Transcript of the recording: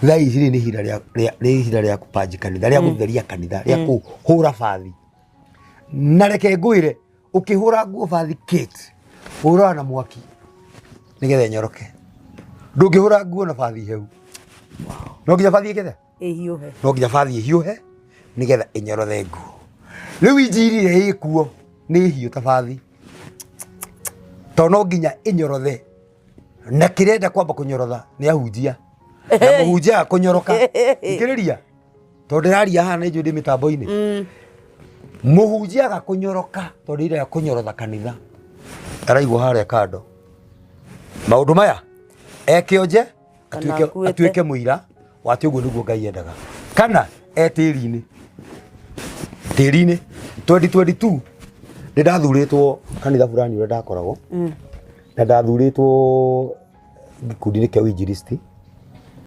Thaa ici rĩ nĩ ihinda nĩ ihinda rĩa kũpanji kanitha, rĩa gũtheria kanitha, rĩa kũhũra bathi. Na reke ngwĩre, ũkĩhũra nguo bathi kate, hũraga na mwaki nĩgetha ĩnyoroke. Ndũngĩhũra nguo na bathi hehu. No nginya bathi ĩkĩte? Ĩhiũhe. No nginya bathi ĩhiũhe nĩgetha ĩnyorothe nguo. Rĩu injiri ĩrĩa ĩkuo nĩ hiũ ta bathi. Tondũ no nginya ĩnyorothe na kĩrenda kwamba kũnyorotha nĩ ahunjia. Na mũhunjia akũnyoroka. Thikĩrĩria. Tondũ ndĩraria haha nĩ njũĩ ndĩ mĩtambo-inĩ. Mũhunjia agakũnyoroka tondũ ira kũnyorotha kanitha. Araigwo harĩa kando. Maũndũ maya eke onje Kana atuĩke akuĩte. atuĩke mũira wa atĩ ũguo nĩguo Ngai endaga. Kana e tĩri-inĩ. Tĩri-inĩ 2022 nĩ ndathurĩtwo kanitha fulani ũrĩa ndakoragwo na ndathurĩtwo gĩkundi-inĩ kĩa uinjilisti.